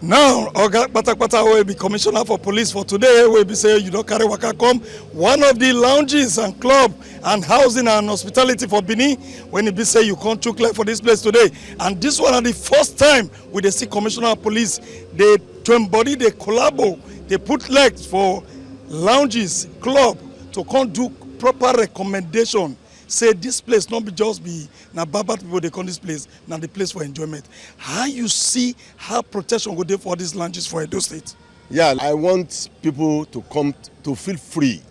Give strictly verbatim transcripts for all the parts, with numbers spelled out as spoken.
Now, Oga Patapata wey be commissioner for police for today, wey be say you don carry waka come one of the lounges and club and housing and hospitality for Benin, when e be say you come chook leg for this place today. And this one na the first time we dey see commissioner of police dey join body, dey collabo, dey put legs for lounges, club to come do proper recommendation. Say this place no be just be na bad bad people dey come this place, na the place for enjoyment. How you see how protection go dey for all these lounges for Edo State? Yeah, I want people to come t- to feel free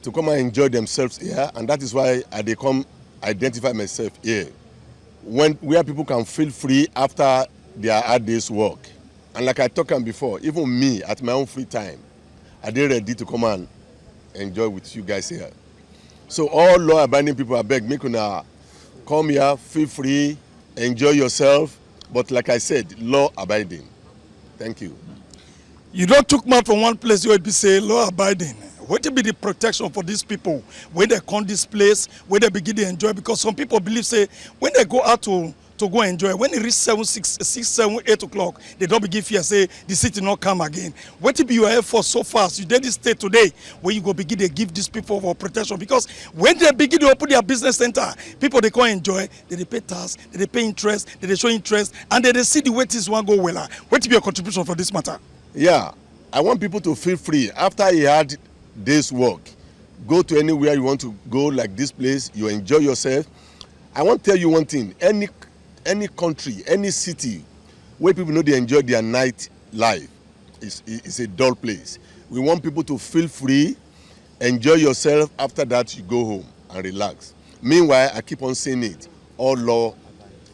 to come and enjoy themselves here, and that is why I dey come identify myself here. When where people can feel free after their hard day's work. And like I talk am before, even me at my own free time, I dey ready to come and enjoy with you guys here. So all law-abiding people, I beg, make una come here, feel free, enjoy yourself. But like I said, law-abiding. Thank you. You don chook mouth for one place wey be say law-abiding. Wetin be the protection for these people wey dey come this place, wey dey begin dey enjoy? Because some people believe say when they go out to to go enjoy, when e reach seven, six, six, seven, eight o'clock, they don begin fear say the city no calm again. Wetin be your effort so far as you dey this state today, wey you go begin dey give these people for protection? Because when they begin dey open their business center, people dey come enjoy, they dey pay tax, they dey pay interest, they dey show interest, and they dey see the way things wan go wella. Wetin be your contribution for this matter? Yeah, I want people to feel free after a hard day's work. Go to anywhere you want to go, like this place, you enjoy yourself. I want tell you one thing. Any any country, any city where people no dey enjoy their night life is is a dull place. We want people to feel free, enjoy yourself. After that, you go home and relax. Meanwhile, I keep on saying it, all law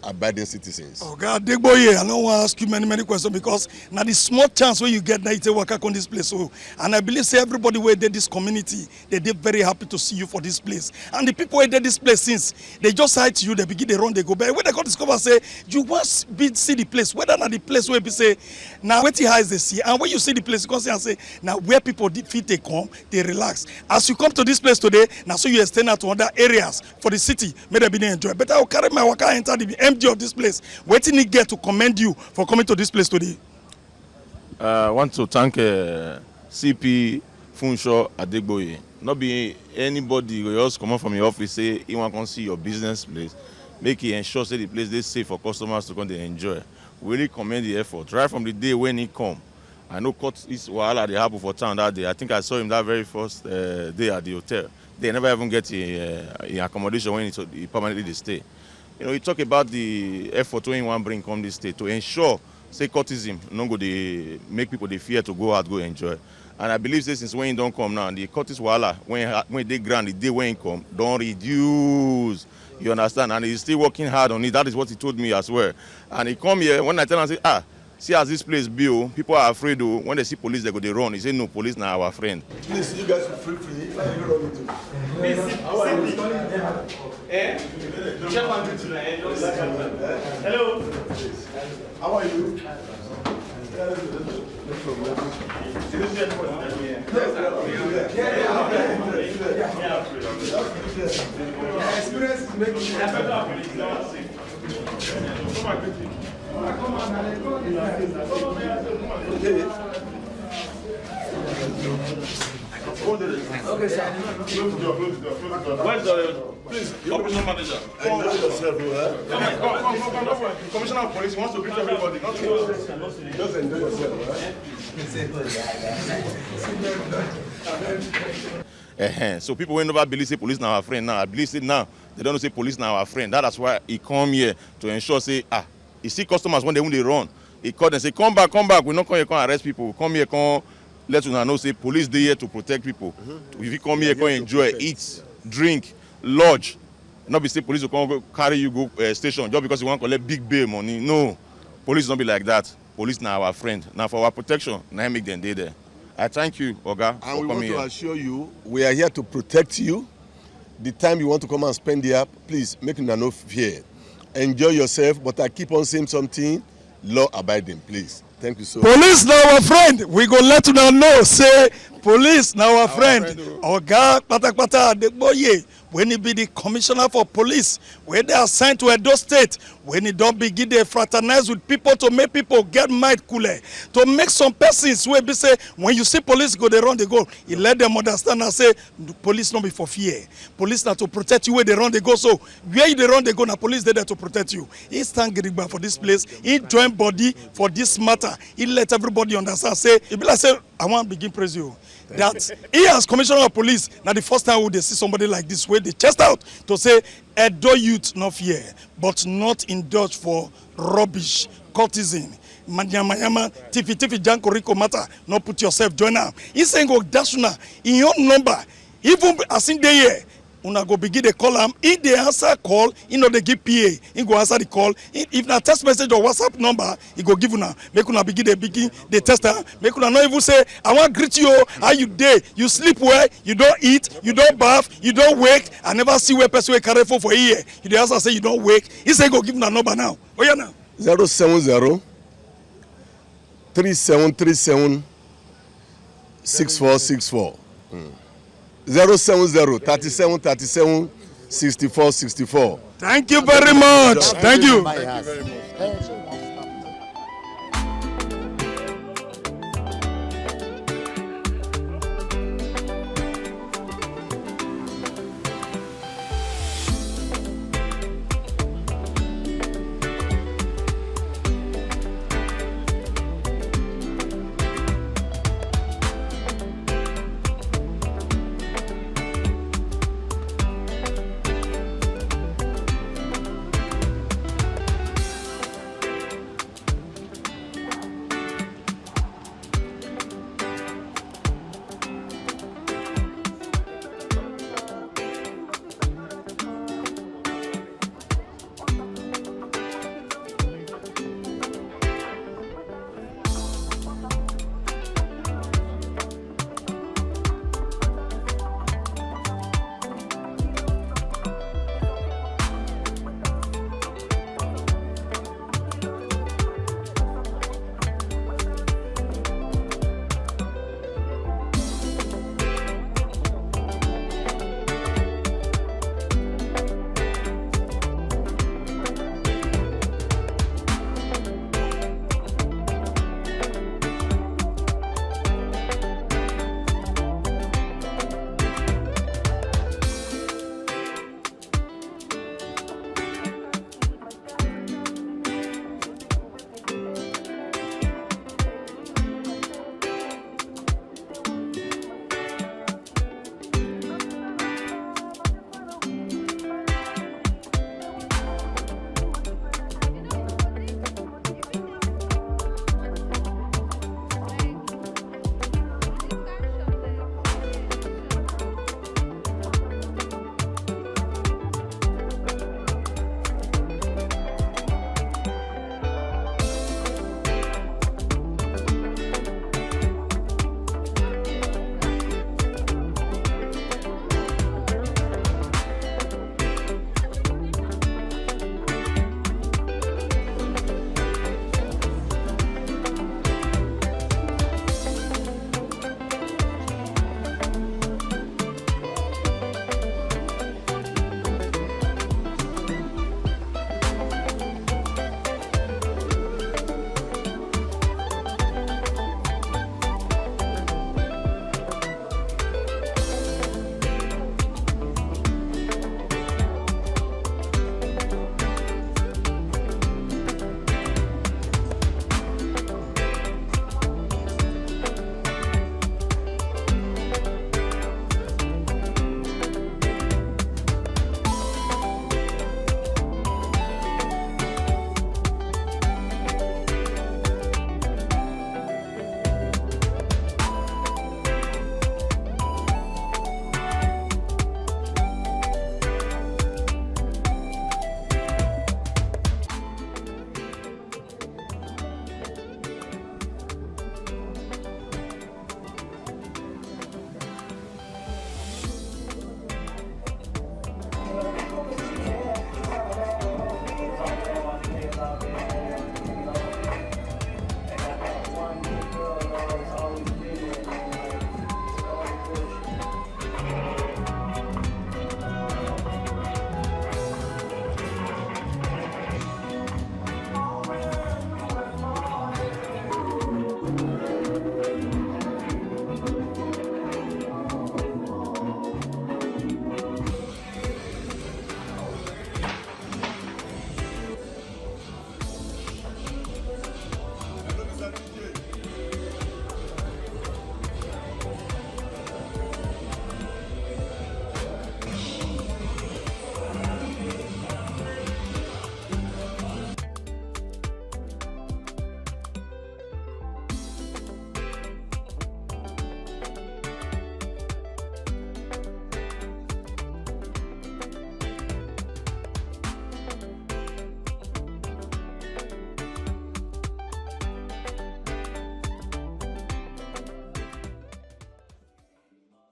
abiding citizens. Oga Adegboye, I no wan ask you many many questions because na the small chance wey you get na you take waka come this place so, and I believe say everybody wey dey this community, they dey very happy to see you for this place. And the people wey dey this place since, they just sight you, they begin dey run, they go. But when they come discover say you wan s- be see the place, whether na the place wey be say na wetin eyes dey see, and when you see the place, you come see am say na where people dey fit dey come, dey relax. As you come to this place today, na so you extend out to other areas for the city, make dem begin enjoy. But I go carry my waka enter the M D of this place. Wetin he get to commend you for coming to this place today? I want to thank uh, C P Funsho Adegboye. No be anybody go just comot from your office say he wan come see your business place, make he ensure say the place dey safe for customers to come dey enjoy. We really commend the effort. Right from the day when he come, I know court is wahala dey happen for town that day. I think I saw him that very first uh, day at the hotel. They never even get a, uh, a accommodation when he, he permanently dey stay. You know, he talk about the effort wey he wan bring come this state to ensure say cultism no go dey make people dey fear to go out go enjoy. And I believe say since when he don come now, the cultist wahala when ha- when dey ground the day when he come don reduce. You understand? And he's still working hard on it. That is what he told me as well. And he come here when I tell am say, ah, see as this place be o, people are afraid o. When they see police, they go dey run. He say no, police na our friend. Please, you guys should feel free. Let me run into. Please sit, sit. Eh? Check one, two, three. Hello. How are you? Experience is making. Okay, sir. Close the door, close the door, close the door. Where's the Please, you operation manager? Enjoy yourself, eh? Come, come, come, come, come. Commissioner of police wants to greet everybody. Not you. Just enjoy yourself, eh? Uh-huh. So people wey never believe say police na our friend now, I believe say now they don know say police na our friend. That is why he come here to ensure say ah, he see customers when they when they run, he call them say come back, come back. We no come here come arrest people. We come here come let una know say police dey here to protect people. Mm-hmm. If you come here come enjoy, eat, drink, lodge. No be say police go come go carry you go uh, station just because you wan collect big bail money. No, police no be like that. Police na our friend. Na for our protection na im make dem dey there. I thank you, Oga, and for we want coming to here. Assure you, we are here to protect you. The time you want to come and spend here, please make una no fear. Enjoy yourself, but I keep on saying something. Law abiding, please. Thank you so much. Police na our friend. We go let una know say Police na our friend, oga patapata Adegboye, wey he be the commissioner for police, wey dey assigned to Edo State, wey he don begin dey fraternize with people to make people get mind cool, to make some persons wey be say when you see police go dey run dey go, he let them understand na say police no be for fear. Police na to protect you wey dey run dey go, so where you dey run dey go na police dey there to protect you. He stand gidigba for this place, he join body for this matter, he let everybody understand say e be like say I wan begin praise you that he as commissioner of police na the first time we dey see somebody like this wey dey chest out to say Edo youth no fear but not indulge for rubbish, cultism, manyamayama, tifi tifi jankoriko matter. No put yourself join am. He say he go dash una in your number, even as he dey here una go begin dey call am. He dey answer call, he no dey give pa. He go answer the call. He, if na text message or WhatsApp number he go give una, make una begin dey begin dey test am. Make una no even say I wan greet you o, how you dey, you sleep well, you don eat, you don baff, you don wake. I never see where person wey carry phone for here you dey answer say you don wake. He say he go give una number now. Oya now. Zero seven zero three seven three seven six four six four. Zero seven zero thirty seven thirty seven sixty four sixty four. Thank you very much. Thank you.